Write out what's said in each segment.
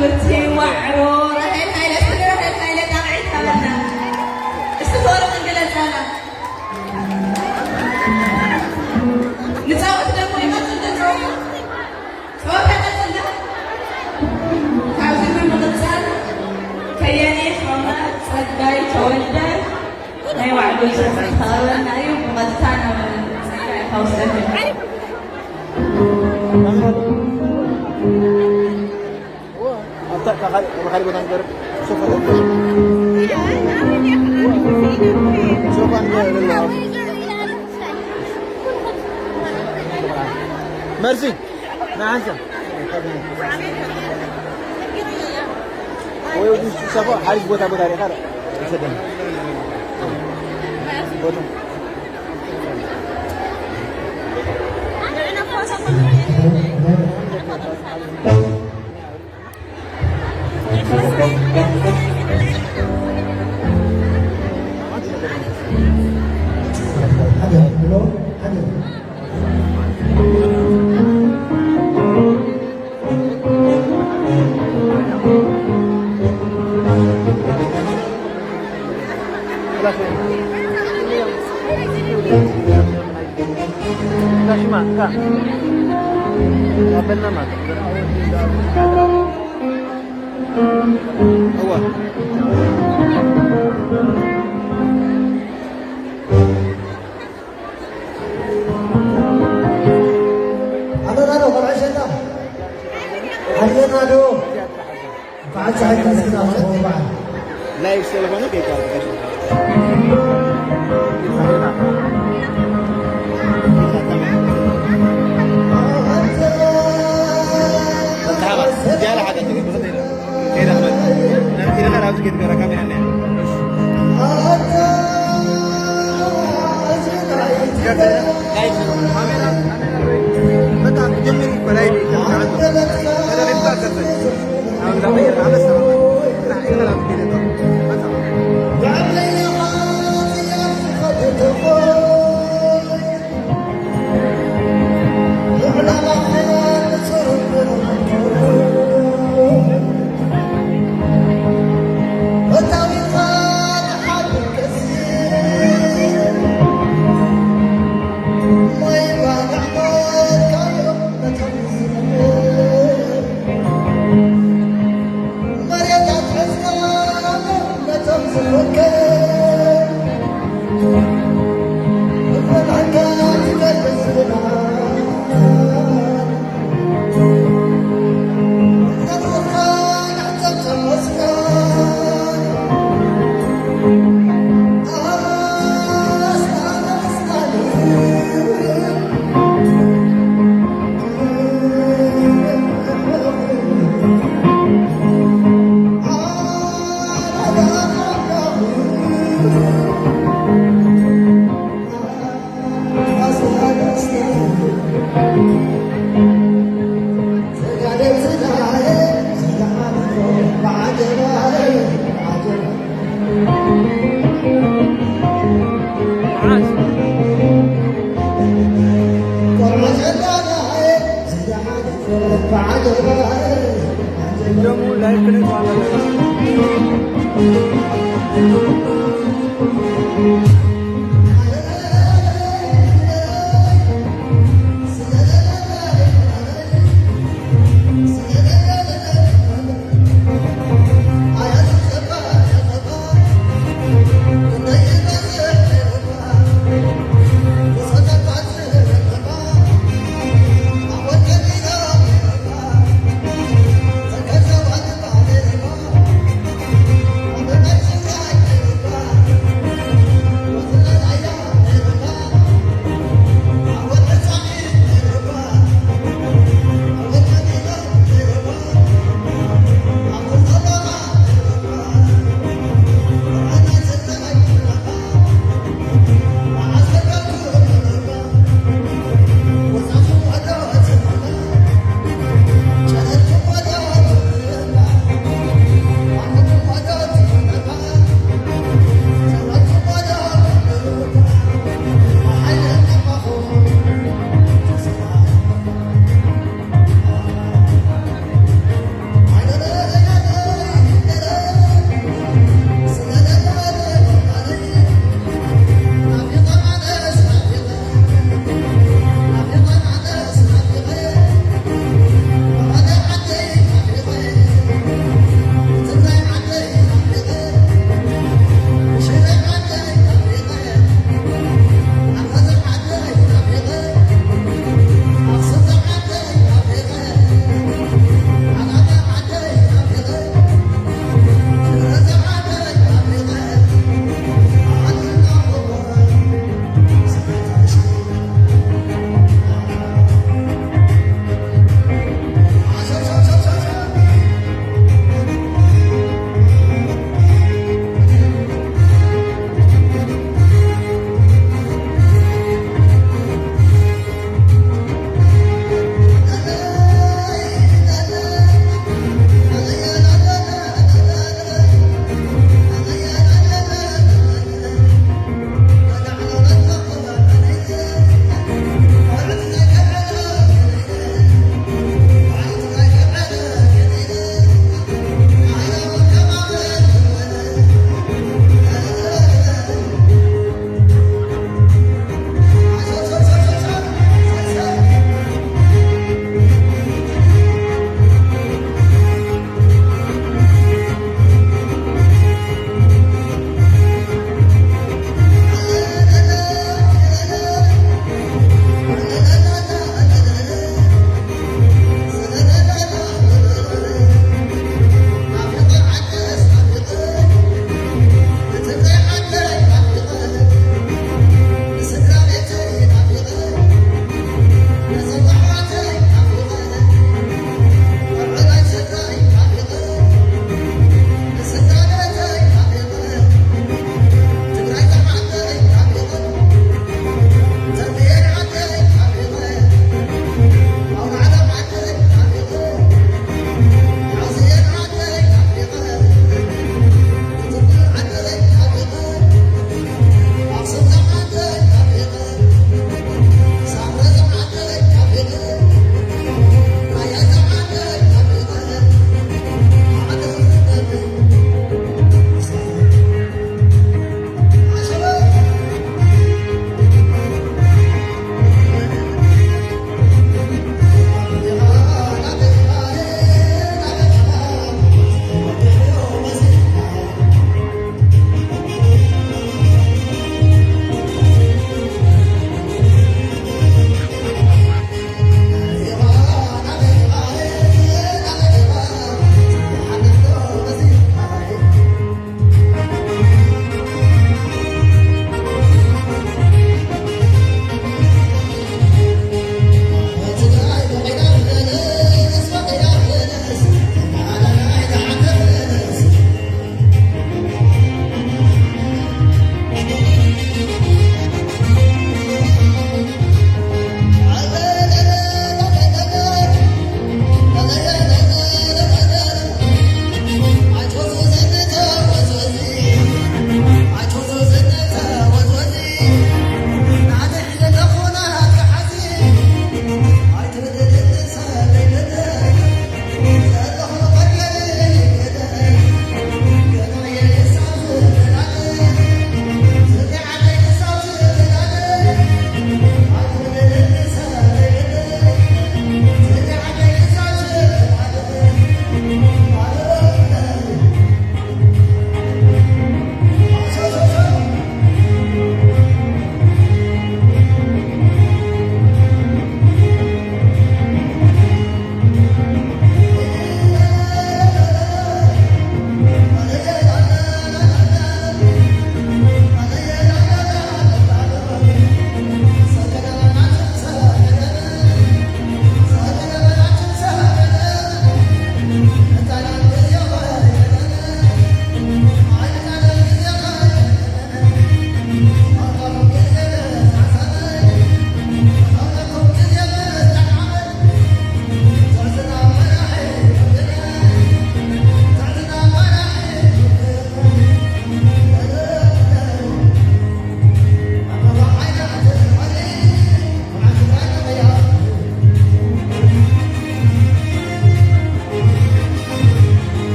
ብርቲ ዋዕሮ ራሄል ሃይለ፣ እስቲ ንራሄል ሃይለ ጣቕዒት ሃበና። እስቲ ፍቕሪ ክንግለጸላ። ንጻወት ደሞ ይቐጽል ዶ ጸወታ? ጸወታ ይቐጽል ዶ? ካብዚ ብምቕጻል ከያኒ ኸማ ጸጋይ ተወልደ ናይ ባዕሉ ይሰርሕ ክቐርበልና እዩ። ብቐጥታ ናብ ጸጋይ ከውሰድ። ኣብታ ካብ ካልእ፣ ካብ ካልእ ቦታ ንገርብ። ሶፋ ንገርብ። ሶፋ ንገርብ። መርሲ፣ ንሓንሳ። ወይ፣ ወይ፣ ሶፋ ሓሪፍ ቦታ፣ ቦታ ሪኻ፣ ሰደም። ቦታ። ኣለና ዶ ቆልዓ ሸጣ? ኣለና ዶ? በዓል ፀሓይ ተመስገን ኣብ ዝኾኑ በዓል። ላይቭ ስለሆነ ከይቋረጥ። መርሓባ። ዝያዳ ሓደ ትግል ብኽእል ኢለ። ከይዳ ክመጽእ። ናብ ኢድኻ ናብዚ ከይትገራ ካሜራ እኒኣ። ላይቭ፣ ካሜራ፣ ካሜራ፣ በቃ ጀምሪ እኮ ላይቭ። ተደሪብካ ቀጽል።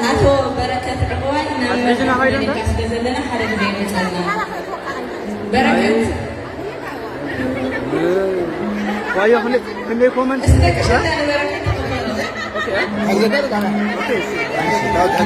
ኣቶ በረከት ዕቁባይ ናብ መድረኽ ኣትሌትና ኸይደ እንዳ? ኣሜሪካ ስለ ዘለና ሓደ ግዜ ይመጸልና። በረከት። ዋዮ ክንደይ፣ ክንደይ ኮመንት? እስከ ክሸዳ ንበረከት ተቐበሎ። ኦኬ። ኦኬ።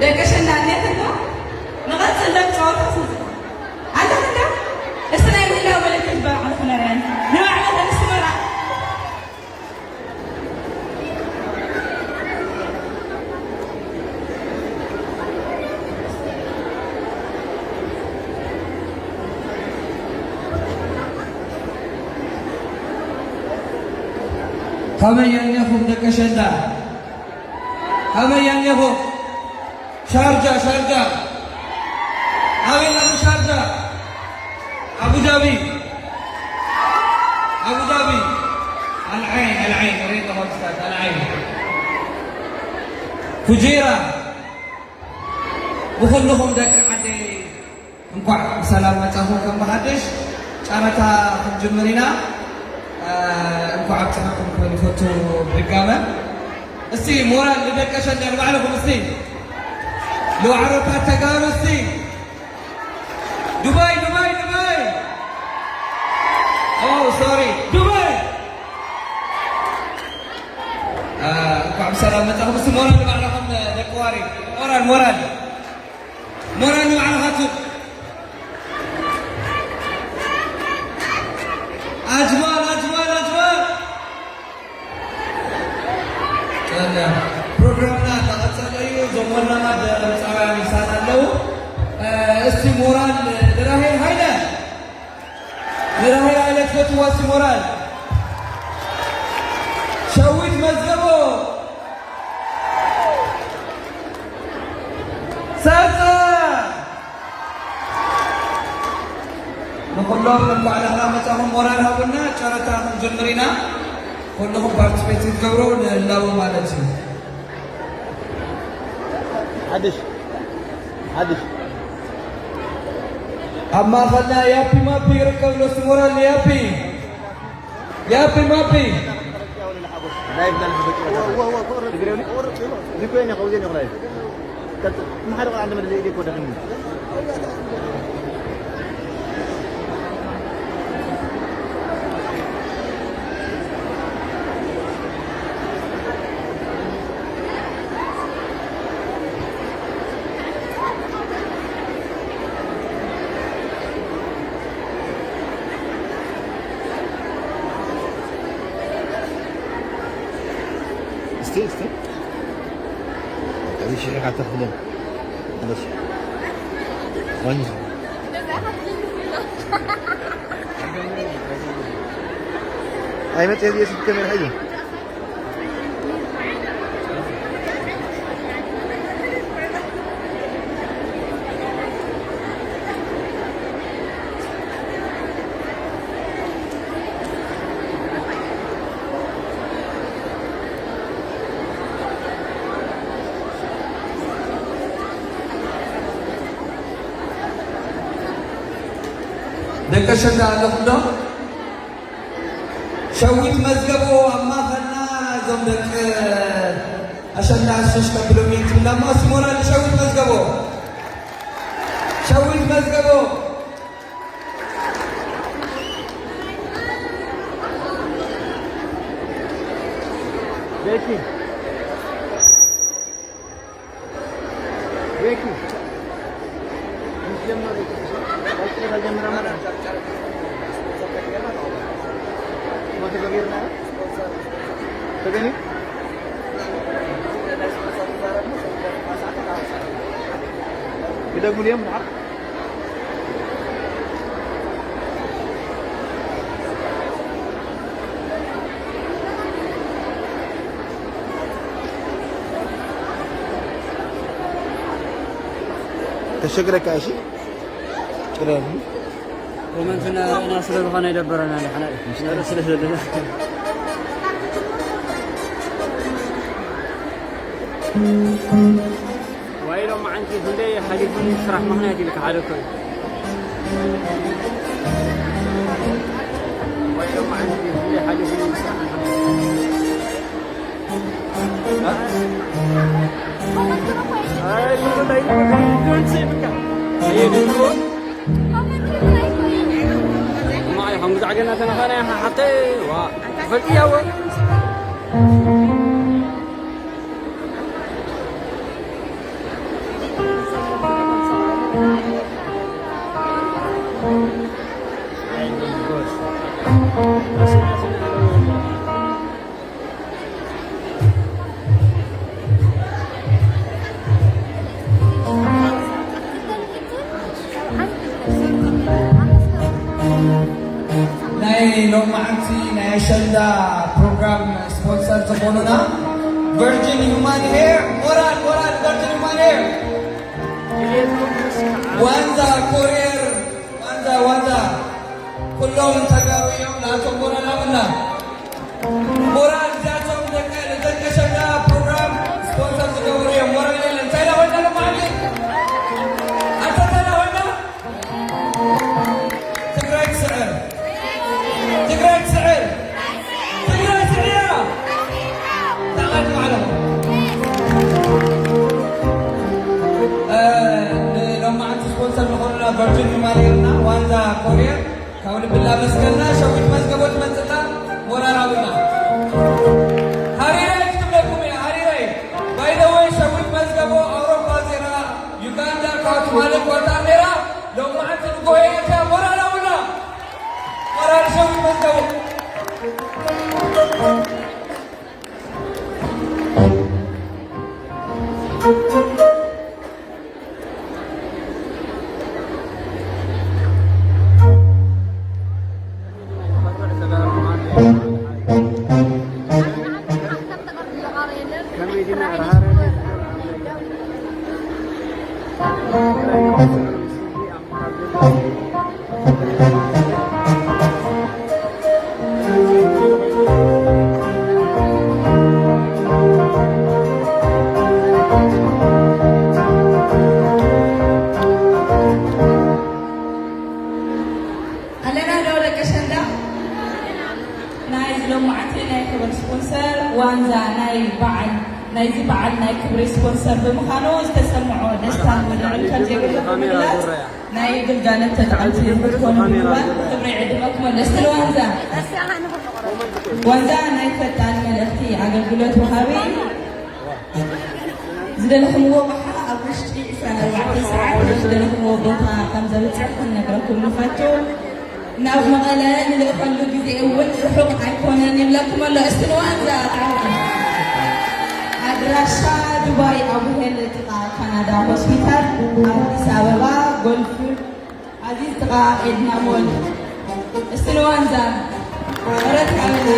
ደቂ ሸንዳ እንዴት እንዶ ንቐጽል ደቂ ጸወታ ስንት ኣለኽንዶ? እስቲ ናይ ምህላው ምልክት በዓል ክነርየን ንባዕላ ተንስቲ መራ። ከመይ የኔኹም ደቂ ሸንዳ? ከመይ የኔኹም? ሻርጃ፣ ሻርጃ። ኣበይ ኣለኹም ሻርጃ? ኣቡዳቢ። ኣቡዳቢ። ኣልዓይን፣ ኣልዓይን። ሬድዮ ኮንስታት፣ ኣልዓይን። ፉጄራ። ብኹልኹም ደቂ ዓደይ እንኳዕ ብሰላም መጻኹም። ከም ብሓድሽ ጨረታ ክንጅምር ኢና። እ፣ እንኳዕ ኣብጽሓኩም ክብል ይፈቱ ብድጋመ። እስቲ ሞራል ንደቂ ሸንዳ ንባዕልኹም እስቲ። ንዋዕሮታት ተጋሩ እስቲ። ዱባይ፣ ዱባይ፣ ዱባይ። ኦ፣ ሶሪ። ዱባይ። እ፣ እንኳዕ ብሰላም መጻኹም። እስቲ ሞራል ንባዕልኹም ደቂ ዋሪ። ሞራል፣ ሞራል። ሞራል ንባዕልኻትኩም። ኣጅማል፣ ኣጅማል፣ ኣጅማል። ቀንያ። ፕሮግራምና እንዳቐጸለ እዩ። እዞም ወናማት ድምጻውያን ምሳና ኣለዉ። እ፣ እስቲ ሞራል ንራሄል ሃይለ። ንራሄል ሃይለ ትፈትዋ እስቲ ሞራል። ሸዊት መዝገቦ። ሰርጸ። ንኹሎም እንኳዕ ደህና መጻኹም። ሞራል ሃቡና፣ ጨረታ ክንጅምር ኢና። ኩልኹም ፓርቲስፔት ክትገብሩ ንላቦ ማለት እዩ። ሓድሽ፣ ሓድሽ። ኣብ ማእኸልና ያፒ ማፒ ይርከብ ኣሎ፣ እስቲ ሞራል ንያፒ። ያፒ ማፒ። ላይቭ ላይቭ ትግሬው ነህ? ትግሬው ነህ? ከውዜ ነህ ላይቭ። ቀጥ-፣ ማሓደ ቆልዓ እንደመደ ዘይኢደ እኮ ደኽኒ። እስቲ፣ እስቲ። እዚ ሽሕ ኢኻ ተኽብሎም። በስ። ወንዝ። ኣይመጽእ፣ እዚ የሱስ ከመይ ርሓዩ? ደቂ ኣሸንዳ ኣለኹም ዶ? ሸዊት መዝገቦ ኣብ ማእኸልና፣ እዞም ደቂ ኣሸንዳ ሽሽ ከብሎም እዮም ትብላ እሞ፣ እስቲ ሞራል ሸዊት መዝገቦ። ሸዊት መዝገቦ። ቤኪ። ቤኪ። ምስ ጀመሩ ቀልጥፈ ጀምራ ማለት ነው። ስፖንሰር ተገቢርና ተገኒ ግደጉ ድዮም ንዓ ተሸግረካ እሺ ጭረን ኮመንትና ኢና ስለ ዝኾነ ይደበረና ንሕና ስለ ዘለና ዋይ ሎማዓንቲ ክንደይ ሓሊፉኒ ስራሕ ምኽንያት ኢልካ ሓደ እኮ እዩ። ዋይ ሎማዓንቲ ክንደይ ሓሊፉኒ ስራሕ ምኽንያት። ናይ ሎማዓንቲ ናይ ኣሸንዳ ፕሮግራም ስፖንሰር ዝኾኑና ቨርጅን ሁማን ሄር፣ ሞራል ሞራል፣ ቨርጅን ሁማን ሄር፣ ዋንዛ ኮሪየር፣ ዋንዛ ዋንዛ፣ ኩሎም ተጋሩ እዮም። ናቶም ሞራል ኣብና። ሞራል እዚኣቶም ደቂ ደቂ ኣሸንዳ ፕሮግራም ስፖንሰር ዝገብሩ እዮም። ሞራል የለን። እንታይ ዳኾና ሎማዓንቲ? ኣታ እንታይ ዳኾና? ትግራይ ትስዕር! ትግራይ ትስዕር! ትግራይ ስዒራ! ተቓድሙ ኣለኹ። እ፣ ንሎማዓንቲ ስፖንሰር ዝኾኑና ቨርጅን ሂማልያና ዋንዛ ኮሪየር ካብ ልቢ እናመስገንና፣ ሸዊት መዝገቦ ትመጽእና ሞራል ኣብና። ሃሪረይ ክትብለኩም እያ፣ ሃሪረይ። ባይ ዘ ወይ ሸዊት መዝገቦ ኣውሮፓ ዜራ፣ ዩጋንዳ፣ ካብ ትማሊ ኳታር ኔራ፣ ሎማዓንቲ ንጎሆ እያ እቲኣ። ሞራል ኣብና። ሞራል ሸዊት መዝገቦ። ኣለና ዶ ደቂ ኣሸንዳ? ናይ ሎማዓንቲ ናይ ክብሪ ስፖንሰር ዋንዛ ናይ በዓል፣ ናይዚ በዓል ናይ ክብሪ ስፖንሰር ብምዃኑ ዝተሰምዖ ደስታን ወድዕን ከም ዘይብሉ ብምግላጽ፣ ናይ ግልጋሎት ተጠቐምቲ ንክትኮኑ ብምባል ብክብሪ ይዕድመኩም ኣሎ። እስቲ ንዋንዛ። ዋንዛ ናይ ፈጣን መልእኽቲ ኣገልግሎት ወሃቢ። ዝደለኽምዎ ኣቕሓ ኣብ ውሽጢ ዕስራን ኣርባዕተን ሰዓት ዝደለኽምዎ ቦታ ከም ዘብጽሕ ክንነግረኩም ንፈቱ። ናብ መቐለ ንልእኸሉ ግዜ እውን ርሑቕ ኣይኮነን ይብለኩም ኣሎ። እስቲ ንዋንዛ ኣድራሻ ዱባይ ኣቡሄል ጥቓ ካናዳ ሆስፒታል፣ ኣዲስ ኣበባ ጎልፍ ኣዚዝ ጥቓ ኤድና ሞል። እስቲ ንዋንዛ ወረት ካበላ።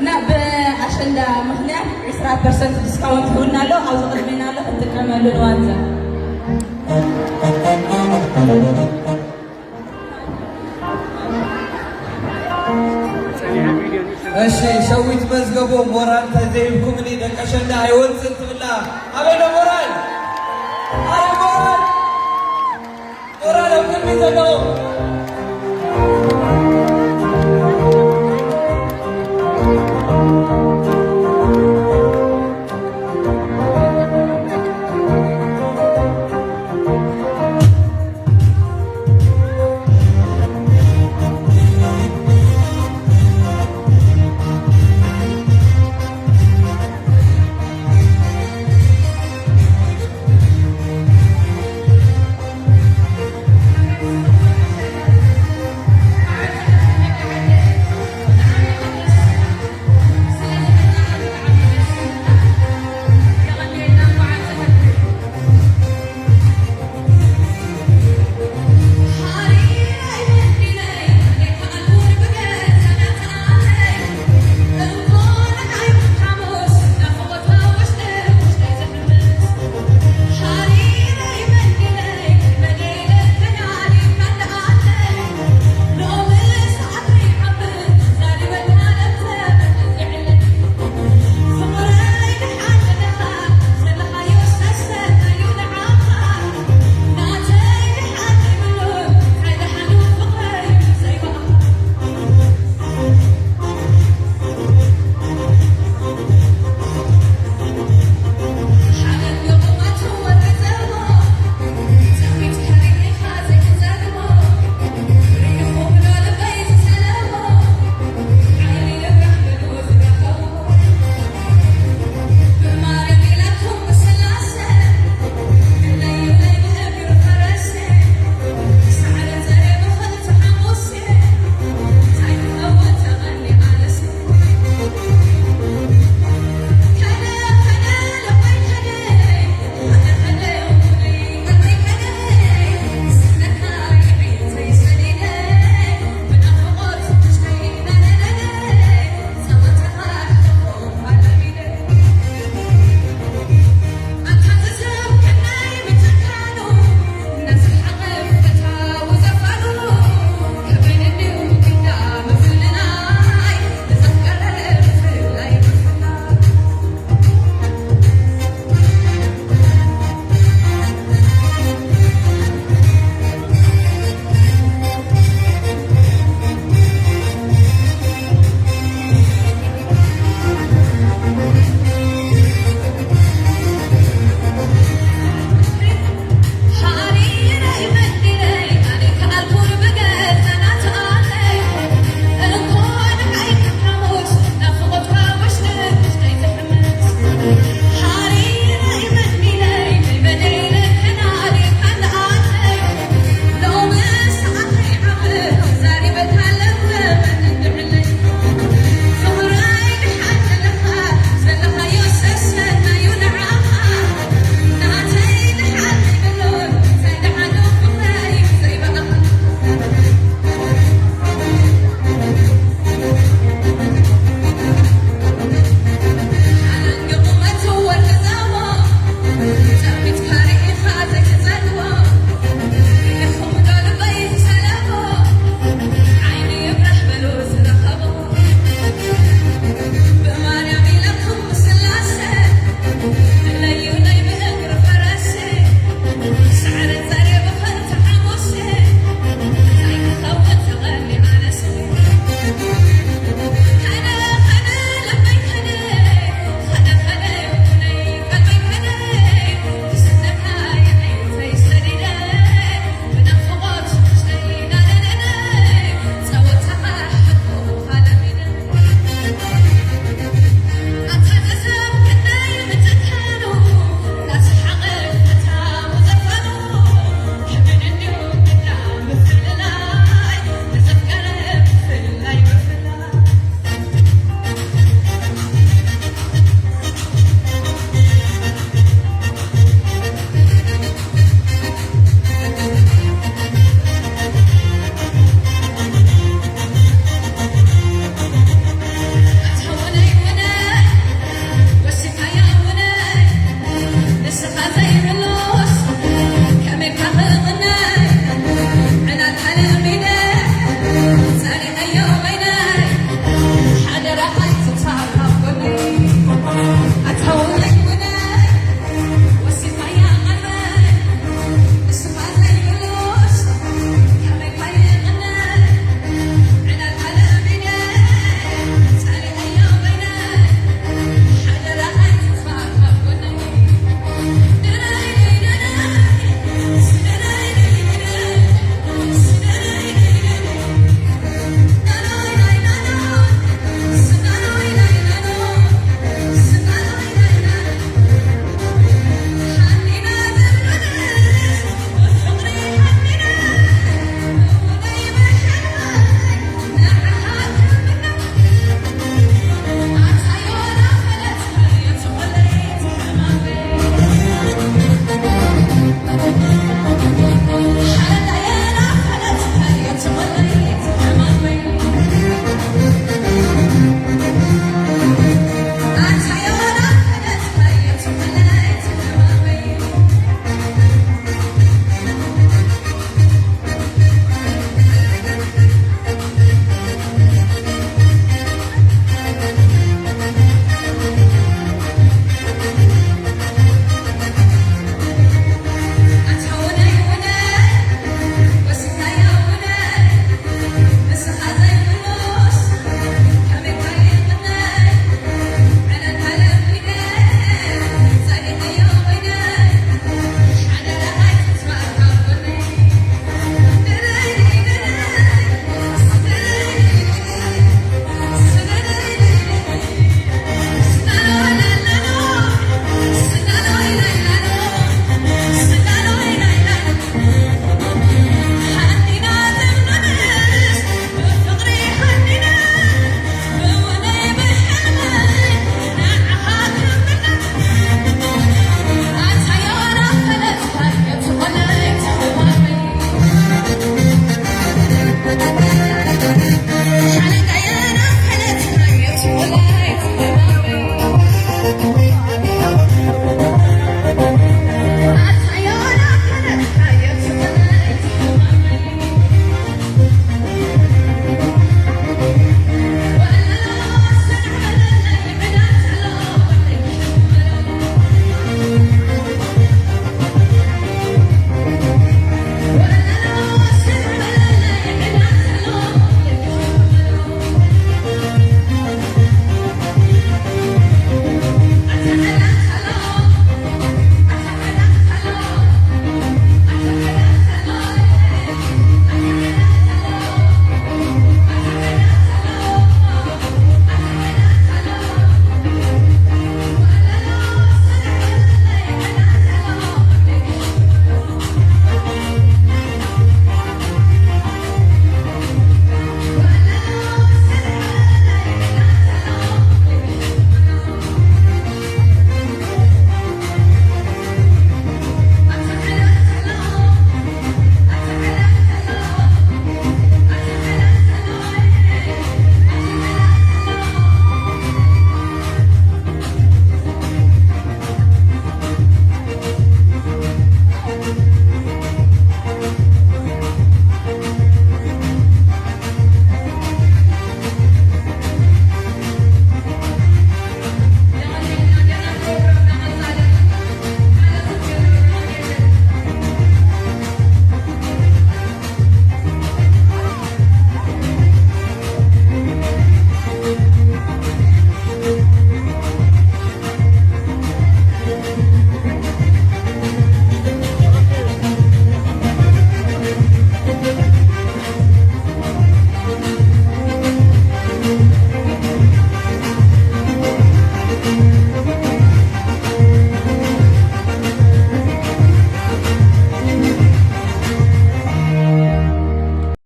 እና ብኣሸንዳ ምኽንያት ዕስራ ፐርሰንት ዲስካውንት ይህብና ኣሎ። ኣብዚ ቅድሜና ኣሎ፣ ክትጥቀመሉ ንዋንዛ። እሺ፣ ሸዊት መዝገቦ ሞራል ተዘይብኩምኒ ደቂ ኣሸንዳ ኣይወፅን ትብላ። ኣበይ ዶ ሞራል? ኣረ ሞራል! ሞራል ኣብ ቅድሚ ዘለዉ።